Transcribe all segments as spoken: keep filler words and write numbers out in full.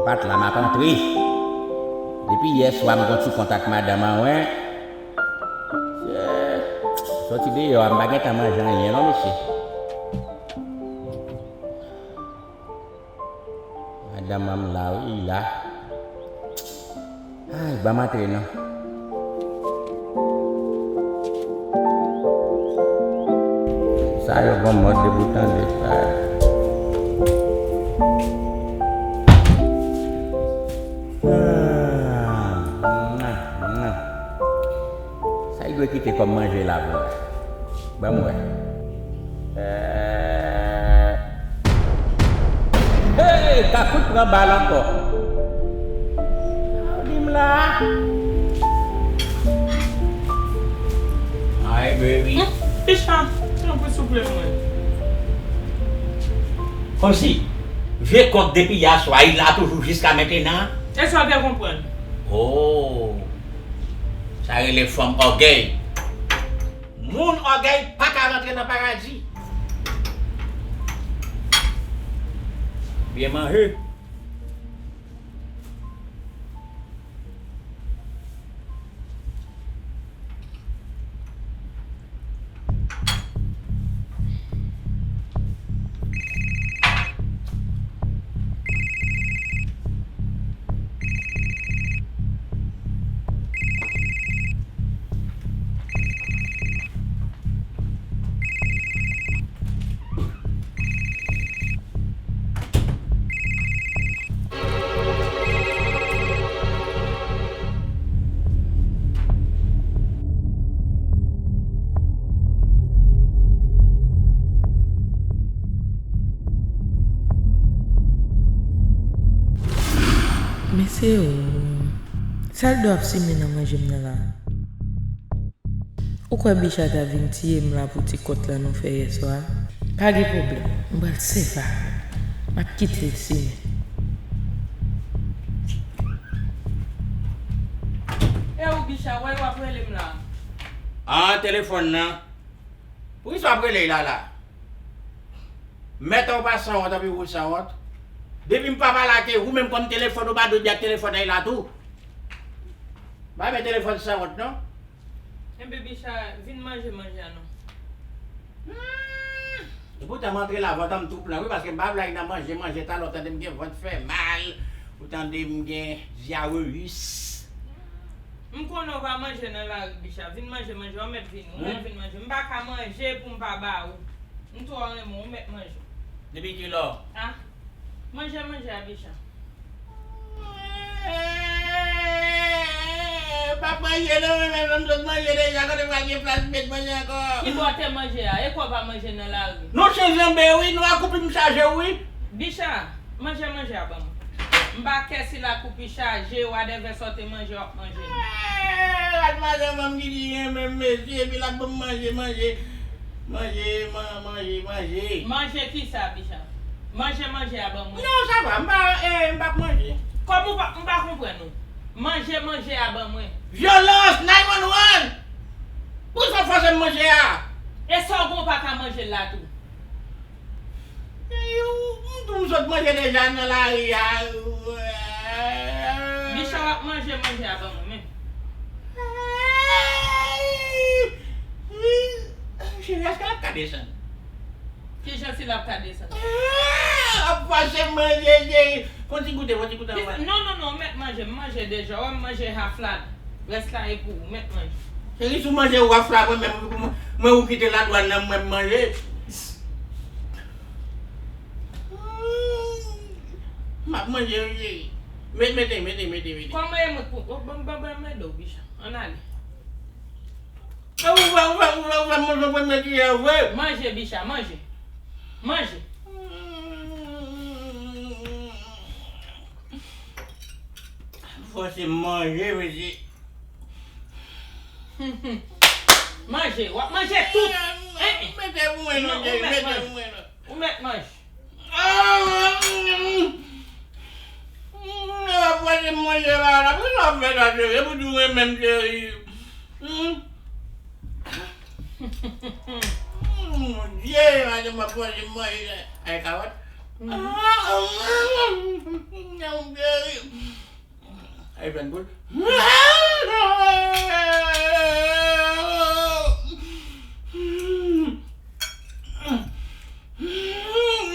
Pat la, m ap antre. Depi yè swa, m gon ti kont ak madanm an, wen. Sòti deyò a, m pa gentan manje anyen, non, mesye. Madanm an la, wi, la. Ay, ban m antre non. Sa yo gon mòd de pou tande sa. Ah, mwa, mwa. Sa y dwe kite kòm manje la pou mwen. Ban m wè. Eh. Hey, Kakout pran bal ankò. Sa w di m la? Ay, baby. Hmm, Bicha, tanpri souple mwen. Kòmsi, vye kòk depi yè swa, li la toujou jiska mentenan? E sa w te konprann? Oh. Sa rele fanm ògèy. Moun ògèy pa ka rantre nan paradi. Byen manje. Mesye o, sa l dwe ap simen nan manje m nan la? Ou kwè Bicha ta vin tiye m la pou ti kont lan nou fè yè swa? Pa gen pwoblèm, m pral sèvi avè l. M ap kite l simen. E ou Bicha, wè w ap rele m la? Ah, telefòn nan. Poukisa w ap rele l la la? Mèt ou pa sanwont anpi ou sanwont. Depi m pa pale ak ou menm kòm telefòn ou pa dwe di ak telefòn nan la tou. Pa men telefòn sanwont non. Enben Bicha, vin manje manje a non. Hmm. Epoutan m antre la vant an m tou plen wi paske m pa vle al nan manje manje talè w tande m gen vant fè mal ou tande m gen dyareyis. M konnen w pa manje nan lari Bicha, vin manje manje, w mèt vini, w mèt vin manje. M pa ka manje pou m pa ba ou. M twò renmen w, ou mèt manje. Depi kilè? Ah, manje manje a Bicha. Eh, pa manje non, men menm lè m sot manje deja, kote pral gen plas met manje ankò? Kibò w te manje a? E kò w pa manje nan lari? Nou se janbe wi, nou akoupi m chaje wi. Bicha, manje manje a ban mwen. M pa kè si lakoupi chaje, wadèvè sa w te manje, w ap manje. Eh, madanm an ki di renmen m mesye, epi l ap ban m manje, manje. Manje, man, manje, manje. Manje kisa, Bicha? Manje manje a ban mwen. Non, sa va, m pa, eh, m p ap manje. Kòman w pa, m pa konprann ou? Manje manje a ban mwen. Vyolans, nine one one! Poukisa w fòse m manje a? E sa w gen w pa ka manje l la tou? Eh, m tou m sot manje deja nan lari a. Bicha w ap manje manje a ban mwen menm. Cheri, èske l ap ka desann? Kijan si l ap ka desann? Ah, ap fòse manje, cheri. Fon ti goute, fon ti goute anvan. Non, non, non, ou mèt manje, m manje deja. Wè m manje half la. Rès la e pou ou, mèt manje. Cheri, si w manje half la, mwen menm, mwen ou kite ladwàn nan mwen m manje. M ap manje, wi, cheri. Mete, mete, mete, mete, mete. Kòman e mwen pou, ban, ban, ban m ede w, Bicha. Ann ale. E ou fè, ou fè, ou fè, ou fè manje premye kiyè vre? Manje, Bicha, manje. Manje. Fòse manje, mesye. Manje, w ap manje tout. Eh, eh. Mete pou mwen non, mete pou mwen non. Ou mèt manje. Ah, mm, mm, mm, w ap fòse manje la, la, poukisa w ap fè sa, cheri? E pou di w renmen m, cheri. Hmm. Hmm, Bondye, madanm ap manje, manje. Ay, kawòt. Ay, fè n boul.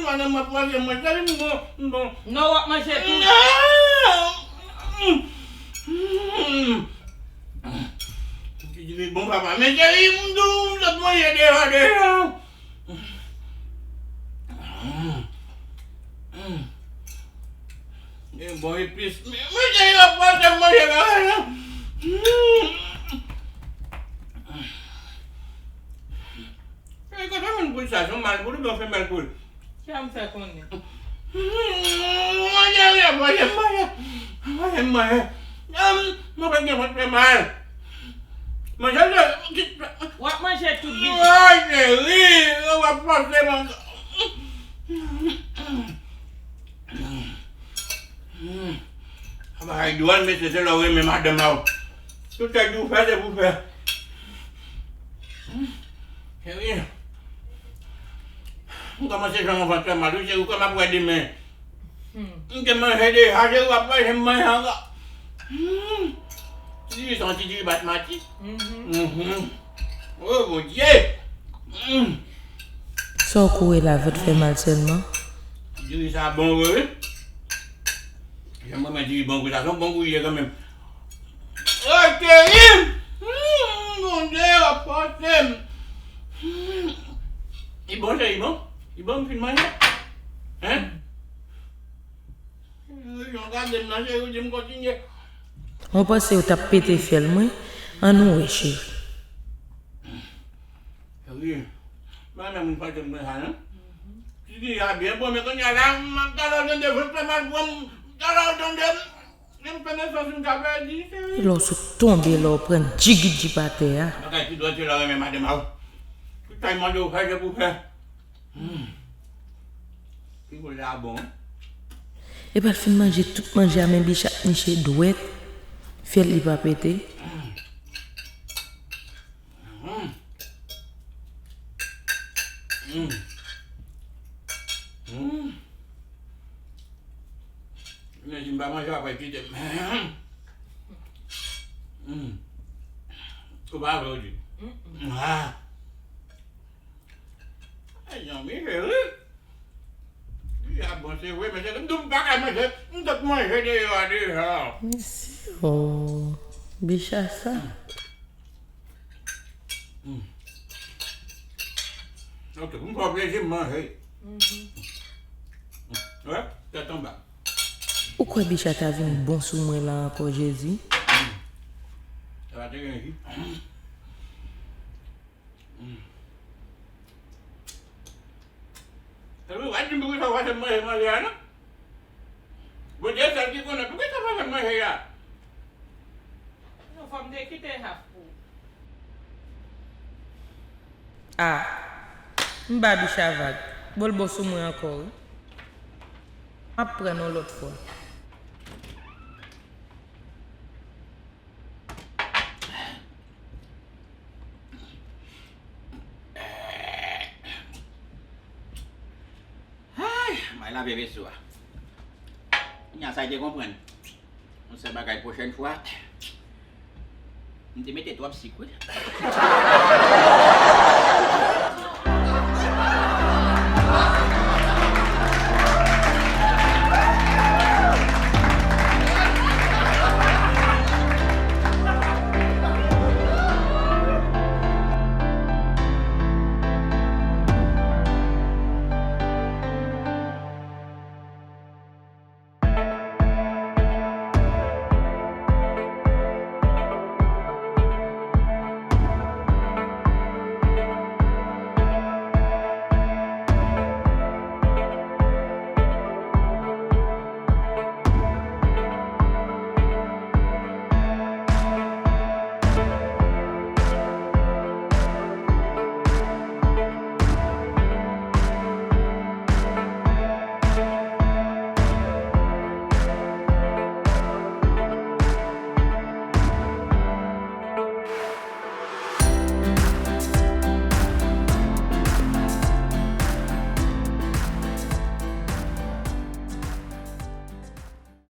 Madanm, m ap manje, mwen, cheri, m bon, m bon. Non, w ap manje tou. Li bon, papa, men cheri, m di w, m sot manje deyò, deyò. Gen bon epis. Men, men, cheri, w ap fòse m manje bagay la. Cheri, kote w jwenn poul sa? Se yon mal poul oubyen w fè mal poul? Kiyès m fè konnen? Manje, manje, manje, manje, manje. Mwen pa gen vant fè mal. Manje, manje. W ap manje tout biten. Ay, cheri, w ap fòse mwen. Bagay dwòl, mesye, se lè w renmen madanm a w. Tout sa di w fè, se pou fè. Cheri, m kòmanse jwenn yon vant fè mal, wi, cheri, kòman m ap wè demen? M te manje deja, cheri, w ap fè m manje ankò. Ti diri sa, yon ti diri basmati. Oh, Bondye! Sa w kouri la, vant fè mal sèlman? Diri sa bon vre, wi. Jan mwen, mwen diri bon kou sa, se yon bon kou li ye kanmenm. Oke, wi. Bondye, w ap fòse m. Li bon, cheri, li bon? Li bon, m fin manje? Hein? Jan w gade m nan, cheri, w di m kontinye. Mwen panse yo t ap pete fyèl mwen. Ann wè, cheri. Wi. Mwen menm, mwen pa janm nan sa, non. Ti fi a byen bon, men kounye a la, m ap talè w tande, vant fè mal pran m, talè w tande, m fè nesans, m ka pèdi, cheri. Lè w sot tonbe, lè w pran djigidjip atè a. Bagay ki dwòl, se lè w renmen madanm a w. Tout sa l mande w fè, se pou w fè. Hmm. Ti poul la bon. Epa l fin manje tout manje a, men Bicha ap niche dwèt, fyèl li pa pete. Hmm. Hmm. Hmm. Men si m pa manje, w ap kite m. Hmm. Ou pa vle w di. Ah. Ay, zanmi, cheri. Li a bon, se vre, men se m di w m pa ka manje, m t ap manje deyò a deja. Mesye, oh, Bicha sa. Mm. Ok, pou m fè w plezi, m manje. Mhm. Wè, tèt anba. Ou kwè Bicha ta vin bon sou mwen la ankò, Jezi? Mm. Sa va te gen ji. Mm. Epi, w a di m poukisa w pa fè m manje manje a, non? Bondye sèl ki konnen poukisa w pa fè m manje a. Non, fò m te kite half pou ou. Ah, m ba Bicha vag. Bon, l bon sou mwen ankò, wi. M ap pran yon lòt fwa. Ay, m al lave veso a. Kounya sa, te konprann. Yon sèl bagay, pwochèn fwa, m te mete twòp sik, wi.